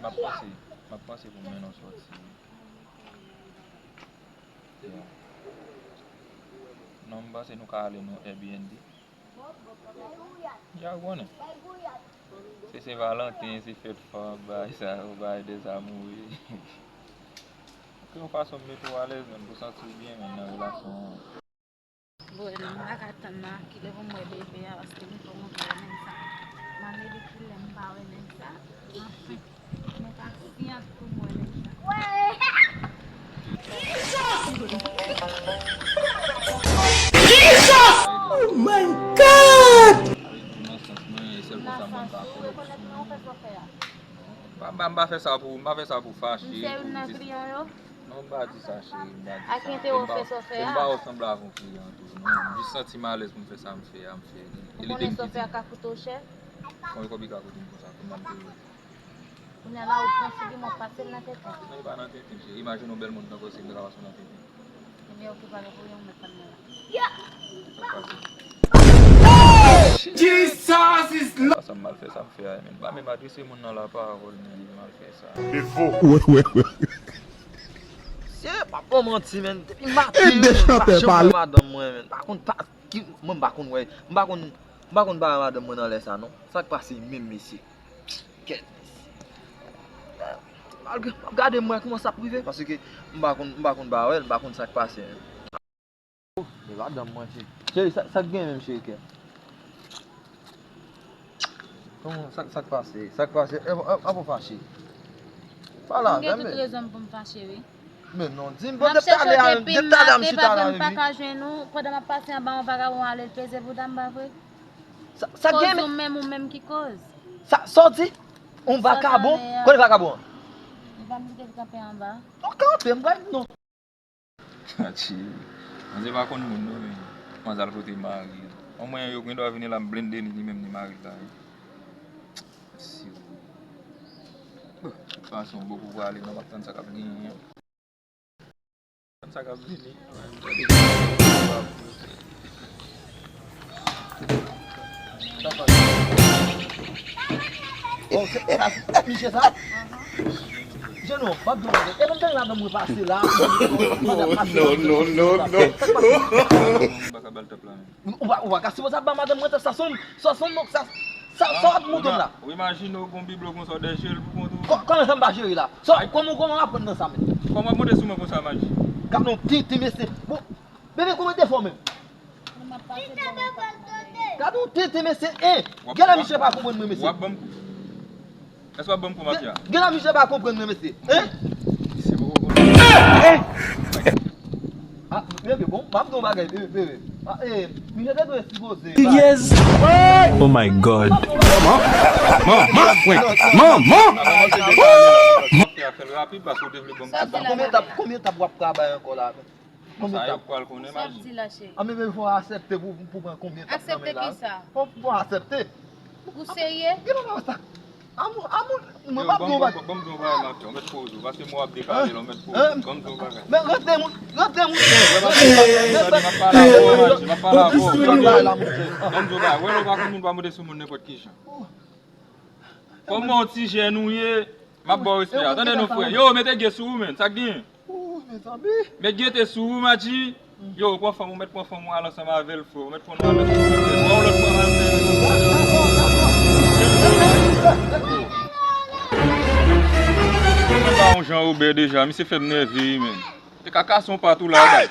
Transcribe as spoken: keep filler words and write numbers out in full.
M ap panse, m ap panse pou m mennen w sòti. Yeah. Non, m panse nou ka ale nan Airbnb. Ya, ou konnen. Se Sen Valanten, se fèt fanm, bagay sa yo, bagay dèzamoure. Oke, yon fason m mete w alèz, menm pou w santi w byen, menm nan relasyon an. Bon, m pa ka tann nan, kilè pou m wè bebe a, paske m twò montre wè nèg sa. M ap mande kilè m pa wè nèg sa. Anfen, m enpasyant pou m wè nèg sa. Jesus! Oh my God! Nan sans mwen, e sèl konsa mwen ka fè. Ou rekonèt mwen, ou fè sa w fè a. M pa, m pa, m pa fè sa pou, m pa fè sa pou fache, pou dis-. M se youn nan kliyan yo? Non, m pa di sa, cheri, m pa di sa. Ak enterè w fè sa w fè a? E m pa, e m pa wè w sanble avè yon kliyan tou, non. M jis santi m alèz pou m fè sa m fè a, m fè li. Ou konnen sa w fè a ka koute w chè? Konbyen, konbyen ka koute m konsa, pou m ap peye? Kounye a la, ou pran figi m, w ap pase l nan tenten. Non, e pa nan tenten, cheri. Imajine yon bèl moun tankou w, si m ta ka pase w nan tenten. Ebyen, oke, pa gen pwoblèm, ou mèt tann mwen la. Jesus is Lord. Sa m mal fè, sa m fè a, men. M pa menm adrese moun nan lapawòl, men, m mal fè sa. Wè, wè, wè. Mesye, pa bon manti, men. Depi maten, men, m pa janm wè madanm mwen, men. M pa konn pa, ki, mwen, m pa konn wè, m pa konn, m pa konn ba madanm mwen nan lè sa, non. Sa k pase menm, mesye? Kèt. Malgre m ap gade m wè kòman sa ap rive, paske m pa konn, m pa konn ba wè l, m pa konn sa k pase. Oh, e madanm mwen, cheri. Cheri, sa, sa k gen menm, cheri kè? Kòman, sa, sa k pase? Sa k pase? E, e, e, pa fache. Pa la, m gen tout rezon m pou m fache, wi. Men non, di m, bon, depi talè a, depi talè a m chita la, wi. M pa ka jwenn ou, pandan m ap pase anba yon vagabon ale l peze bouda m, pa vre? Sa, sa gen. Koz ou menm, ou menm ki koz. Sa, sa w di? Yon vakabon? Kote vakabon an? Li pa m kite l kanpe anba. Non, kanpe, m pral non. Atchi. Manzè pa konn moun non, men. Manzè al kote mari l. An mwen, yo gen dwa vini la, m blende li, li menm ni mari l la, wi. Si w. Bon, tout fason, bon pou prale, non, m ap tann sa k ap genyen. Sa k ap vini. Bon, se, e, e, misye sa? Jenon, m ap di w, e menm tan la, nan mwen pase la, non, non, non, non. Sa k pase? Ou pa, ou pa ka sipoze ap ba madanm mwen sa, sa sonm, sa sonm, sa, sa, sa w ap montre m la? Ou imajine w gon biblo konsa w dèyè l pou kont ou. Kò-, kòman sa m pa jere la? Sa, kòman, kòman w aprann nan sa menm? Kòman w ap monte sou mwen konsa, Maji? Gad non, tenten, mesye. Bon, bebe, kòman te fè w menm? Gad non, tenten, mesye, en. Genlè misye pa konprann mwen, mesye. W ap ban m kou. Èske w ap ban m kou, mafya? Genlè misye pa konprann mwen, mesye. Hein? Misye poko konprann. Ah, bebe, bon, m ap di w yon bagay, bebe, bebe. Ah, eh, misye te dwe sipoze. Oh my God. Manman, manman, manman. Fè l rapid paske w te vle ban m kou. Konbyen etap, konbyen etap w ap travay ankò la? Konbyen etap? Sa yo pral konnen, Maji. Sa w ap di la, cheri? A, men, men, fò w aksepte pou, pou pran konbyen etap nan men la. Aksepte kisa? Fò, fò w aksepte. Ou serye? Gen nan sa. Amou, amou, mwen p ap di w bagay. Ban m di w bagay, mafya. Ou mèt poze w, paske mwen w ap dekale la, ou mèt poze w. Ban m di w bagay. Men rantre moun, rantre moun. M ap pale avè w, Maji, m ap pale avè w. Ban m di w bagay. Wè, lè w pa konn moun, pa monte sou moun nenpòt ki jan. Kòman yon ti jèn ou ye? M ap ba w respè a. Tande non, frè. Yo, mete gè sou ou, menn. Sa k genyen? Met gete sou ou, Madji. Yo, pran fanm ou, mèt pran fanm ou al ansanm avè l, frè. Ou mèt pran nou al ansanm avè l. Pran yon lòt fanm al fè. Mwen pa yon jan Robè deja, misye fè m nève wi, menn. Te ka kase yon pat ou la, bay.